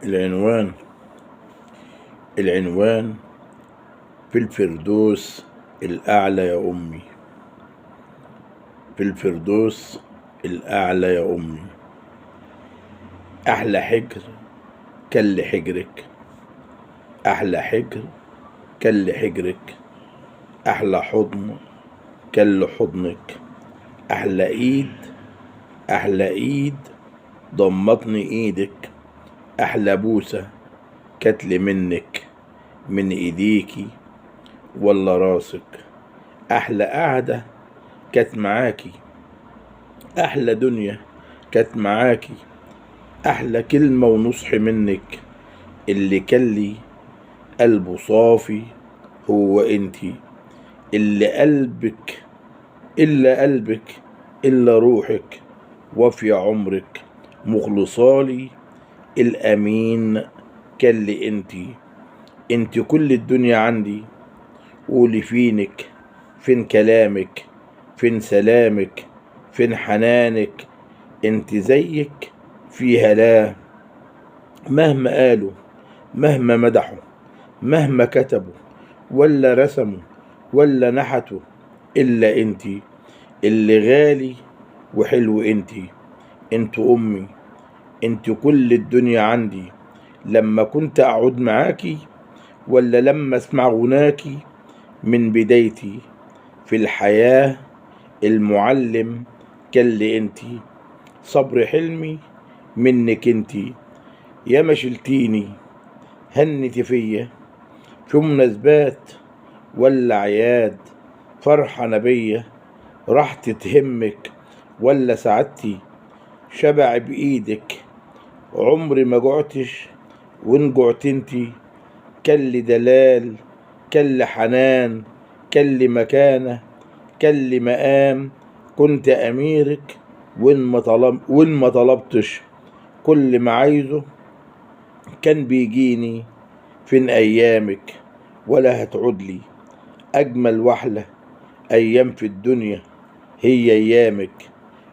العنوان العنوان في الفردوس الأعلى يا أمي، في الفردوس الأعلى يا أمي. أحلى حجر كل حجرك، أحلى حجر كل حجرك، أحلى حضن كل حضنك، أحلى إيد أحلى إيد ضمتني إيدك، أحلى بوسة كتل منك من إيديكي ولا راسك، أحلى قعدة كانت معاكي، أحلى دنيا كانت معاكي، أحلى كلمة ونصح منك، اللي كان لي قلبه صافي هو انتي، اللي قلبك إلا قلبك إلا روحك وفي عمرك مخلصالي الأمين كان لي انتي. انت كل الدنيا عندي، قولي فينك، فين كلامك، فين سلامك، فين حنانك، انت زيك فيها لا. مهما قالوا، مهما مدحوا، مهما كتبوا ولا رسموا ولا نحتوا، إلا انتي اللي غالي وحلو انتي. انت أمي، انت كل الدنيا عندي، لما كنت أقعد معاكي ولا لما أسمع غناكي، من بدايتي في الحياة المعلم كان لي انتي، صبر حلمي منك انتي، يا ما شلتيني هنتي فيا في مناسبات ولا عياد، فرحة نبية راحت تهمك ولا سعادتي شبع بإيدك، عمري ما جعتش وإن جعت انتي، كل دلال كل حنان كل مكانة كل مقام، كنت أميرك وإن ما طلبتش، كل ما عايزه كان بيجيني. فين أيامك ولا هتعود لي، أجمل وأحلى أيام في الدنيا هي أيامك،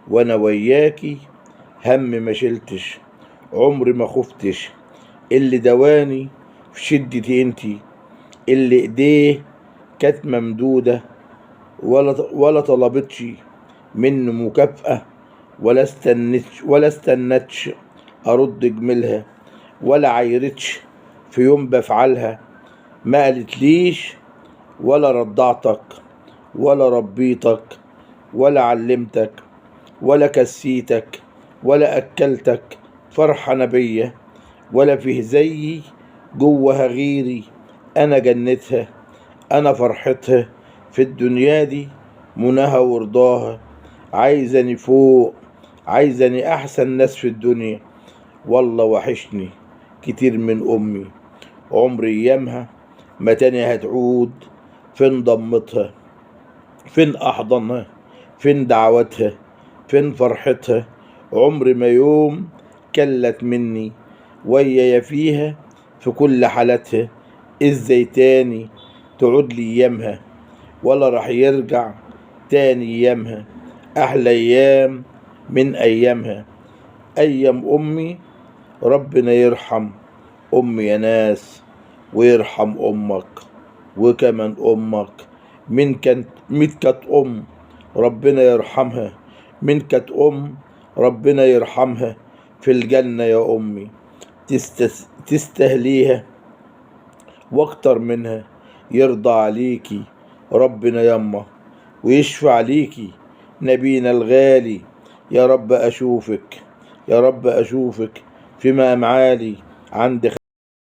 وأنا وياكي هم ما شلتش، عمري ما خفتش، اللي دواني في شدتي انتي، اللي ايديه كانت ممدودة ولا طلبتش منه مكافأة، ولا استنتش ارد جميلها، ولا عايرتش في يوم بفعلها، ما قالتليش ولا رضعتك ولا ربيتك ولا علمتك ولا كسيتك ولا أكلتك فرحة نبية، ولا فيه زيي جوها غيري، أنا جنتها أنا فرحتها في الدنيا دي مناها ورضاها، عايزني فوق، عايزني أحسن ناس في الدنيا. والله وحشني كتير من أمي، عمري أيامها ما تاني هتعود، فين ضمتها، فين أحضنها، فين دعوتها، فين فرحتها، عمري ما يوم كلت مني ويا فيها في كل حالاتها، ازاي تاني تعود لي ايامها، ولا راح يرجع تاني ايامها، احلى ايام من ايامها ايام امي. ربنا يرحم امي يا ناس، ويرحم امك وكمان امك، من كانت مين كانت ام ربنا يرحمها، من كانت ام ربنا يرحمها في الجنة يا امي، تستهليها واكتر منها، يرضى عليكي ربنا يما، ويشفع ليكي نبينا الغالي. يا رب اشوفك، يا رب اشوفك في مقام عالي عند